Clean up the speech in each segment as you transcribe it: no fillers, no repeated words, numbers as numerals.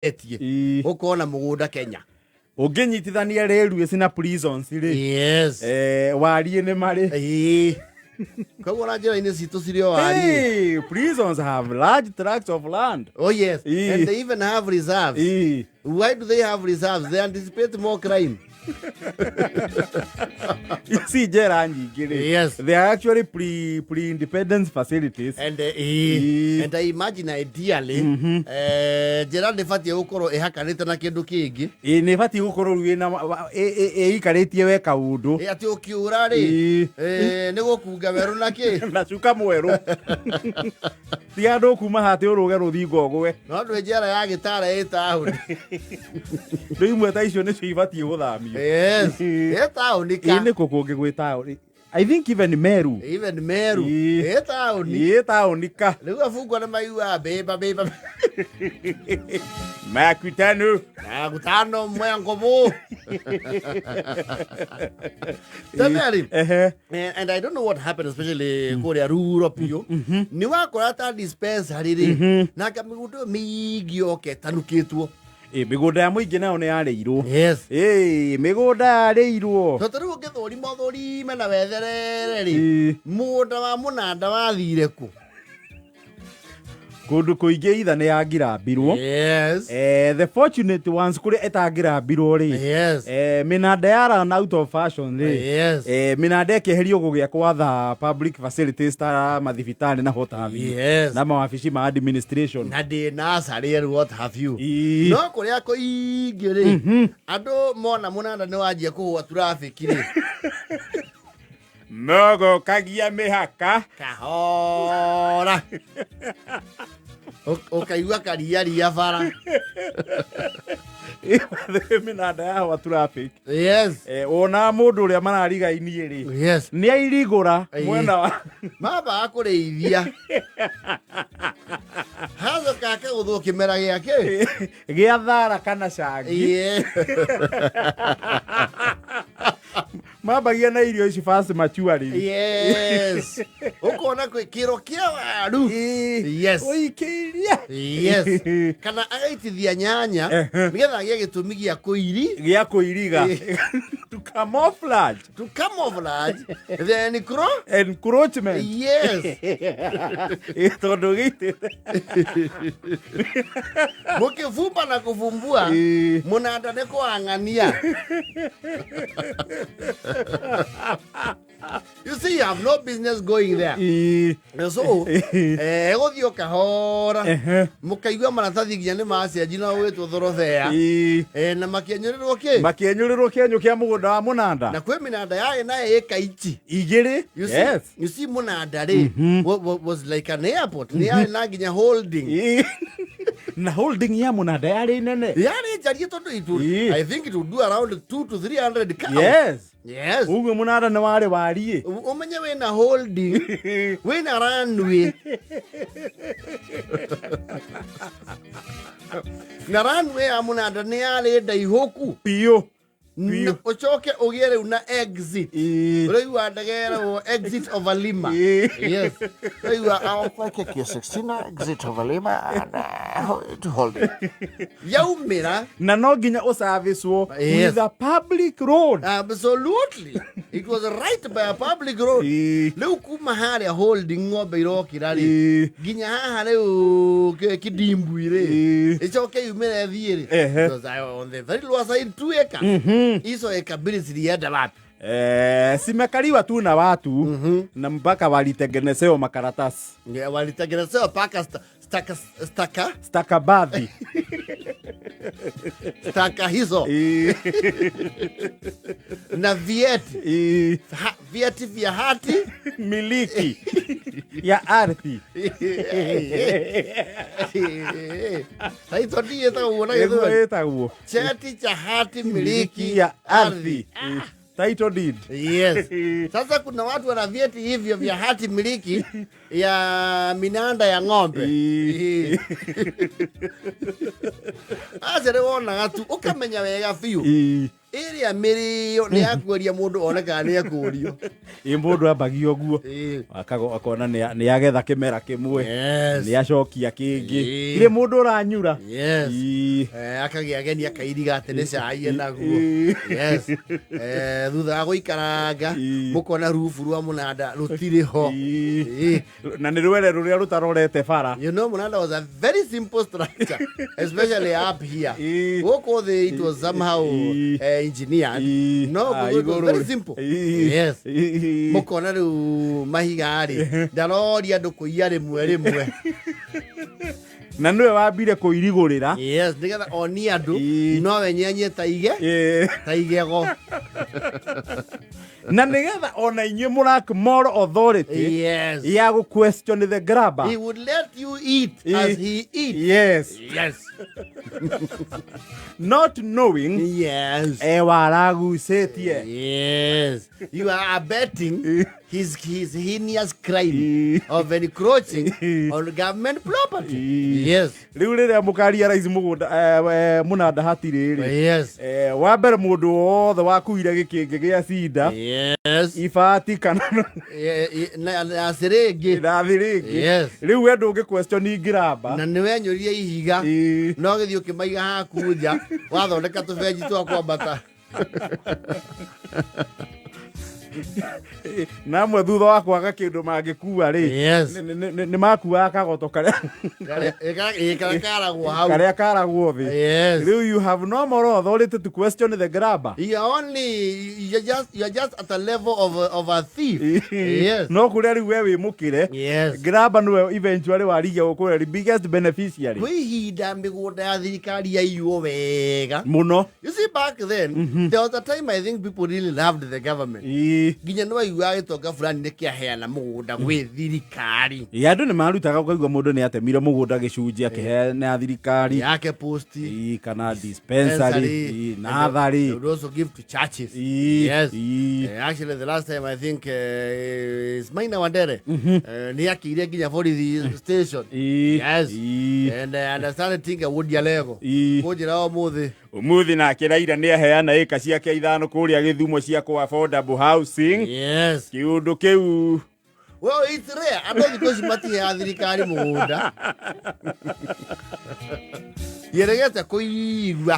Etie Ii. Gũkorwo na mũgũnda Kenya. Ũngĩnyitithania railways na prisons rĩ, Yes. Wariĩ nĩ marĩ. Ĩĩ. Koguo na njĩra-inĩ citũ cirĩ o wariĩ. Hey, prisons have large tracts of land. Oh yes. Ii. And they even have reserves. Ii. Why do they have reserves? They anticipate more crime. Ici njera nyingĩ rĩ, Yes. they are actually pre independence facilities. And Ii. and I imagine ideally, njĩra ndĩbatiĩ gũkorwo ĩhakanĩte na kĩndũ kĩngĩ. Ĩ, nĩ ĩbatiĩ gũkorwo rĩu ĩna ĩikarĩtie we kaũndũ. Atĩ ũkĩũra rĩ, Ii. nĩ gũkunga werũ na kĩ. Na cuka mwerũ, tiga andũ kuma hatĩ ũrũge rũthingo ũgwe. No ndwĩ njera ya gĩtara ĩ taũni. Rĩu imwe ta icio nĩcio ibatiĩ gũthamio. Yes. Ĩ taũni Ĩ ka. nĩ kũ kũngĩ gwĩ taũni? I think even Meru. Even Meru. Ii. Ĩ taũni. Ĩ taũni ka. Rĩu abungwa nĩ maiguaga bĩba bĩba. Makutano. Makutano mwengobo. Temberi. Ehe. And I don't know what happened, especially kũrĩa ruro biũ. Nĩ wakora ta dispensary rĩ, na kamĩgũnda ĩyo mĩingĩ yoke ĩtanukĩtwo. Ĩ, mĩgũnda ya mũingĩ nayo nĩ yarĩirwo. Yes. Ĩ, mĩgũnda yarĩirwo. Tondũ rĩu ũngĩthũrima ũthũrime na wetherere rĩ, Ĩ. mũgũnda wa mũnanda wathire kũ? Kũndũ kũingĩ itha nĩ yangirambirwo. Yes. The fortunate ones kũrĩa ĩtangĩrambirwo rĩ, Yes. Mĩnanda ya run out of fashion rĩ, Yes. Mĩnanda ĩkĩeherio gũgĩakwo other public facilities ta mathibitarĩ na what have you, Yes. na mawabici ma administration. Na ndĩ nursery and what have you. Ii. No kũrĩa kũingĩ rĩ, andũ mona mũnanda nĩ wanjia kũhũa traffic rĩ, Mogokagia mĩhaka. Kahora ũkaigua kariaria bara. Mĩnanda ya hwa traffic. Yes. Wona mũndũ ũrĩa mararigainie rĩ, Yes. nĩ airigũra Ĩĩ. mwena wa Mambaga kũrĩithia hacoka akagũthwo kĩmera gĩake gĩa thara kana cangi. Mambagia na irio ici fast maturing. Yes, ũkona kwĩ kĩro kĩa waru. Yes. Ũikĩirie. Yes, kana agaitithia nyanya nĩgetha agĩe gĩtũmi gĩa kũiri gĩa kũiriga, to camouflage. To camouflage the necro encroachment. Yes. Ĩ, tondũ gĩitĩte. Mũkĩbumba na kũbumbua. Ĩ. Mũnanda nĩ kũang'ania. You see, you have no business going there. Ĩ. So egũthiĩ o kahora. Mũkaigua maratathi nginya nĩ macenji na ũgwĩtwo thorothea. Ĩ. Na makĩenyũrĩrwo kĩ. Makĩenyũrĩrwo kĩenyũ kĩa mũgũnda wa mũnanda. Na kwĩ mĩnanda yarĩ na ĩka ici igĩrĩ. You see, Yes. you see mũnanda rĩ was like an airport, nĩ yarĩ na nginya holding. Ĩ. Na holding ya mũnanda yarĩ nene. Yarĩ njarie tondũ it would, Ĩ. I think it would do around 2 to 300 cows. Yes. Yes. Ũguo mũnanda nĩ warĩ wariĩ. Ũmenye wĩna holding, wĩna runway, na runway ya mũnanda nĩ yarĩ ndaihũku. Biũ biũ. Na ũcoke ũgĩe rĩu na exit. Ĩ. Ũraigua ndege ĩragwo exit over Lima. Ĩ. Yes, ũraigua KQ16 exit over Lima and to hold it. Yaumĩra. Na no nginya ũcabicwo Yes. with a public road. Absolutely, it was right by a public road. Ĩ. Rĩu kuma harĩa holding ng'ombe irokĩra rĩ, Ĩ. nginya haha rĩu kĩdimbwi rĩ, Ĩ. ĩcoke yumĩre ĩthiĩ rĩ. Ehe. It was, on the very lower side, 2 acres. Hizo eka mbili zilienda wapi? Zimekaliwa tu na watu na mpaka walitengenezewa makaratasi. Yeah, walitengenezewa paka staka staka stakabadhi. Staka hizo. Ĩ. Na vieti. Ĩ. Vieti vya hati miliki ya ardhi. Taito ndiĩ ĩtagwo na Nĩguo Gĩthweri. ĩtagwo Cheti cha hati miliki ya ardhi. Ĩ, title deed. Yes. Sasa kuna watu wana vyeti hivyo vya hati miliki ya minanda ya ng'ombe. Ĩ. Aca rĩ wonaga tu ũkamenya wega biũ Ĩ. ĩrĩa mĩrĩo nĩ ya kuoria mũndũ one kana nĩ ekũrio. Ĩ mũndũ ambagia ũguo. Ĩĩ. Akona nĩ agetha kĩmera kĩmwe. Yes. Nĩ acokia kĩngĩ. Ĩĩ. Irĩ mũndũ ũranyura. Yes. Ĩĩ. Akagĩa ageni akairiga atĩ nĩ cai enaguo. Ĩĩ. Yes. Thutha wa gũikaranga Ĩĩ. mũkona rubu rwa mũnanda rũtirĩ ho. Ĩĩ. Ĩĩ. Na nĩ rwere rũrĩa rũtarorete bara. You know, Munanda was a very simple structure, especially up here. Ĩĩ. Gũkũ thĩ it was somehow Ĩĩ. engineered. Ĩĩ. No, Ah, it was igũrũ. very simple. Ĩĩ. Yes. Ĩĩ. Mũkona rĩu mahiga rĩ, ndaroria andũ kũiya rĩmwe rĩmwe. Na nĩwe wambire kũirigũrĩra. Yes, nĩgetha onie andũ Ĩĩ. no wenyenye ta ige Ĩĩ. ta igego. Na nĩgetha ona inyuĩ mũrak moral authority Yes. ya gũ question the grabber. He would let you eat Ĩĩ. as he eat. Yes. Yes. Not knowing Yes. ewa aragucĩtie. Yes. You are abetting his heinous crime Ĩĩ. of encroaching Ĩĩ. on government property. Ĩĩ. Yes. Rĩu rĩrĩa mũkaria raici mũgũnda mũnanda hatirĩ rĩ. Yes. Wa mbere mũndũ wothe wakuire gĩkĩngĩ gĩa cinda Yes. ibati kana Na ciringi. na thĩrĩngĩ. Yes. Rĩu we ndũngĩ question ngiramba. Na nĩ wenyũrire ihiga Ĩĩ. no gĩthiĩ ũkĩmaiga haku nja wathondeka tũbenji twa kwambata. Na amwe thutha wa kwaga kĩndũ mangĩkua rĩ, Yes. nĩ makuaga kagoto karĩa Karĩa karĩa karagwo hau. karĩa karagwo thĩ. Yes. Rĩu you have no moral authority to question the grabber. You are only you're just at the level of a thief. Yes. No kũrĩa rĩu we wĩ mũkĩre. Yes. Grabber nĩwe eventually warigia gũkũrĩa the biggest beneficiary. Kwĩ ihinda mĩgũnda ya thirikari yaiywo wega. Mũno. You see, back then, there was a time I think people really loved the government. Ĩĩ. Nginya nĩ waiguaga gĩtonga fulani nĩ kĩaheana mũgũnda gwĩ thirikari. Ĩ, andũ nĩ marutaga ũkaigua mũndũ nĩ atemire mũgũnda gĩcunjĩ akĩheana thirikari. Yake posti. Ĩ, kana dispensary, ĩ, And natharĩ. they would also give to churches. Ĩ, Yes. ĩ. Actually, the last time I think is Maina Wandere nĩ akĩire nginya borithi station. Ĩ, Yes. ĩ. And I understand Tinga Woody Alego. Ĩ. Kũnjĩra ũmũthĩ. Ũmũthĩ nake Raila nĩ aheana ĩka ciake ithano kũrĩa Gĩthumo cia kũ affordable housing. Yes. Kĩũndũ kĩu Well, it's rare. Andũ thikũ ici matiheaga thirikari mũgũnda. Yeregete kũigua.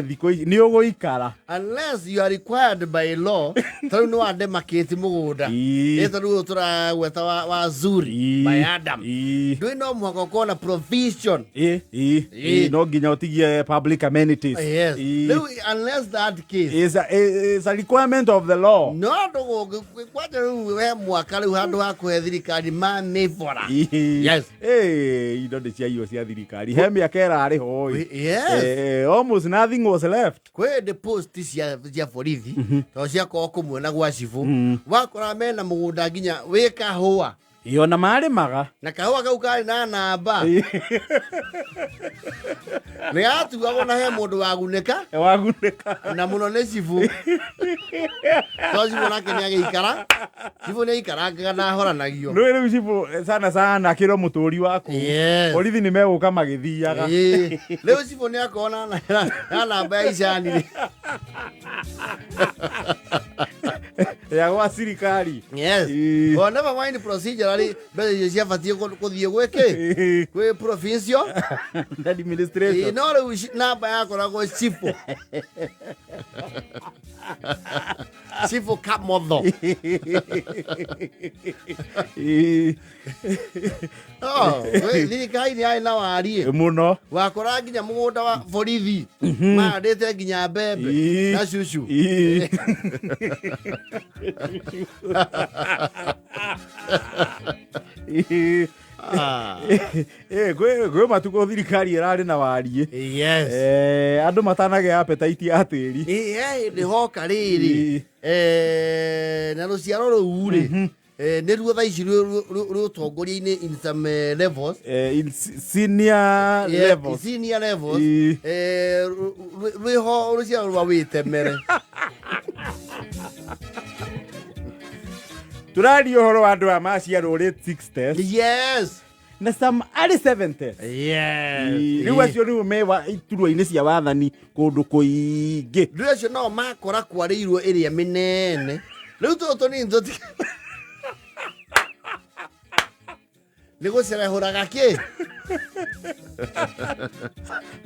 Thikũ ici nĩ ũgũikara. Unless you are required by law, ta rĩu nĩ wandemakĩti mũgũnda. Ĩ. Ĩ ta rĩu ũyũ tũragweta wa Zuri Ĩ, by Adam. ĩ. Ndũĩ no mũhaka ũkorwo na provision. Ĩ, ĩ, Ĩ. ĩ, no nginya ũtigie public amenities. Yes. Ĩ. Rĩu unless that case. Is a requirement of the law. No andũ gũngĩ kwanja rĩu he mwaka rĩu handũ ha kũhe thirikari mamĩbora. Ĩ. Yes. Ĩ, indo nĩ ciaiywo cia thirikari. He mĩaka ĩrarĩ ho ĩ. Yes. Almost nothing was left. Kwĩ ndĩ post cia borithi tondũ ciakorwo kũmwe na gwa cibũ wakora mena mũgũnda nginya wĩ kahũa Ĩ, ona marĩmaga. na kahũa kau karĩ na namba nĩ gatuagwo na he mũndũ wagunĩka Wagunĩka. na mũno nĩ cibũ tondũ cibũ nake nĩ agĩikara cibũ nĩ aikarangaga na ahoranagio Nĩ rĩu cibũ sana sana akĩrwo mũtũri waku. Yes. Borithi nĩ megũka magĩthiaga. Ĩĩ. Rĩu cibũ nĩ akorwo na namba ya icani rĩ. Ya gwa thirikari. Yes. Ĩĩ. Well, never mind procedurally mbeca icio ciabatiĩ gũthiĩ gwĩkĩ Ĩĩ. kwĩ provincial Administration. Ĩĩ, no rĩu namba yakoragwo cibũ cibũ kamotho. Ĩĩ. Oh, thirikari nĩ yarĩ na wariĩ Mũno. wakora nginya mũgũnda wa borithi mahandĩte nginya mbembe Ĩĩ. na cucu. Ĩĩ. Ĩĩ. Ah. Ĩĩ, kwĩ matukũ thirikari ĩrarĩ na wariĩ. Yes. Andũ matanagĩa appetite ya tĩri. Ĩĩ, he hĩndĩ hoka rĩrĩ Ĩĩ. Na rũciaro rũu rĩ nĩruo thaa ici rwĩ ũtongoria-inĩ in some levels. In senior Yeah, levels. senior levels. Ĩĩ. Rwĩho rũciaro rwa wĩtemere. Tũraria ũhoro wa andũ aya maciarwo late 60s Yes. na some early 70s. Yes. Rĩu acio rĩu me iturwa-inĩ cia wathani kũndũ kũingĩ. Rĩu acio nao makora kwarĩirwo ĩrĩa mĩnene Rĩu tũtũ tũnini tũti nĩ gũcerehũraga kĩ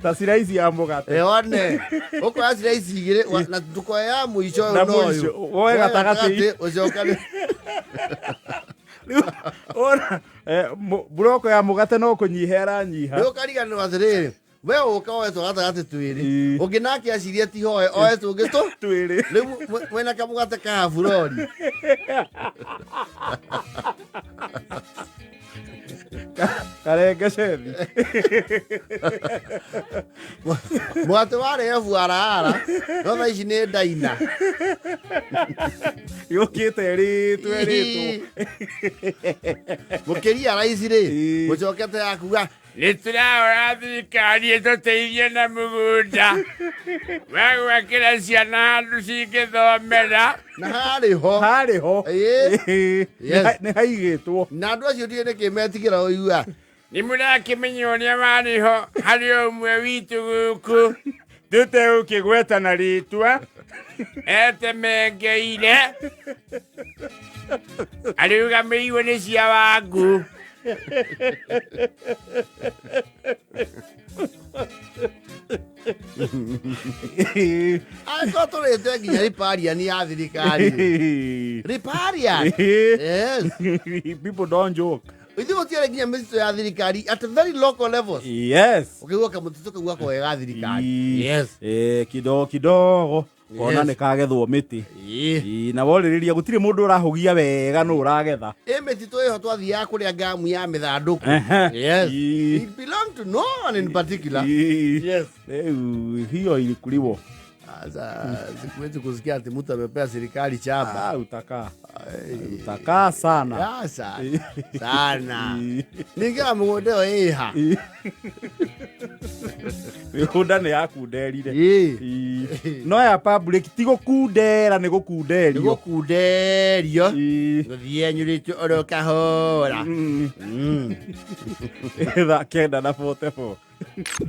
Ta ciraici ya mũgate. One ũkoya ciraici igĩrĩ na ndũkoe ya mũico ũyũ Na na mũico, ũyũ. woe gatagatĩ. Ũcokane. Rĩu, ona mburoko ya mũgate no kũnyiha ĩranyiha. Rĩu ũkariganĩrwo atĩrĩrĩ, we ũka woetwo gatagatĩ twĩrĩ. Ii. Ũngĩ nake acirie ti hoe oe tũngĩ tũ Twĩrĩ. Rĩu mwĩna kamũgate ka haburori. Karenge cethi. Mũgate warĩ ebuaraara no thaa ici nĩ ndaina. Yũkĩte ĩrĩtwo ĩrĩtwo. Mũkĩria raici rĩ, Ii. mũcokete ya kuga Nĩ tũrahora thirikari ĩtũteithie na mũgũnda wa gwakĩra ciana handũ cingĩthomera. Na harĩ ho. Harĩ ho. Ĩĩ. Ĩĩ. Yes. Nĩ haigĩtwo. Na andũ acio ndiũĩ nĩkĩ metigĩra ũigua. Nĩ mũrakĩmenya ũrĩa warĩ ho harĩ o ũmwe witũ gũkũ tũtegũkĩgweta na rĩtwa etemengeire arũgamĩirwo nĩ cia wangu. Angĩkorwo tũrĩte nginya riparian ya thirikari. Riparian. Yes. People don't joke. Ithuĩ gũtiarĩ nginya mĩtitũ ya thirikari at very local levels. Yes. Ũkĩigua kamũtitũ kau gako ga thirikari. Ii. Yes. Kidogo kidogo kona Yes. nĩ kagethwo mĩtĩ. Ĩĩ. Ii, na worĩrĩria gũtirĩ mũndũ ũrahũgia wega nũ ũragetha. Ĩ mĩtitũ ĩho twathiaga kũrĩa ngamu ya mĩthandũkũ. Ehe. Yes. Ii. It belong to no one in particular. Ii. Yes. Rĩu hiyo ilikuliwo. Sasa sikuwezi kusikia ati mtu amepea serikali chapa. Ah, utakaa utakaa sana. Ya, sana. Sana. Ningĩ wa mũgũnda ĩyo ĩha. Ii. Mĩgũnda nĩ yakunderire. Ĩĩ. Ii. No ya public ti gũkundera nĩ Nĩ gũkunderio. gũkunderio. Ii. Gũthiĩ nyurĩtio oro kahora. Thaa 9 na 44.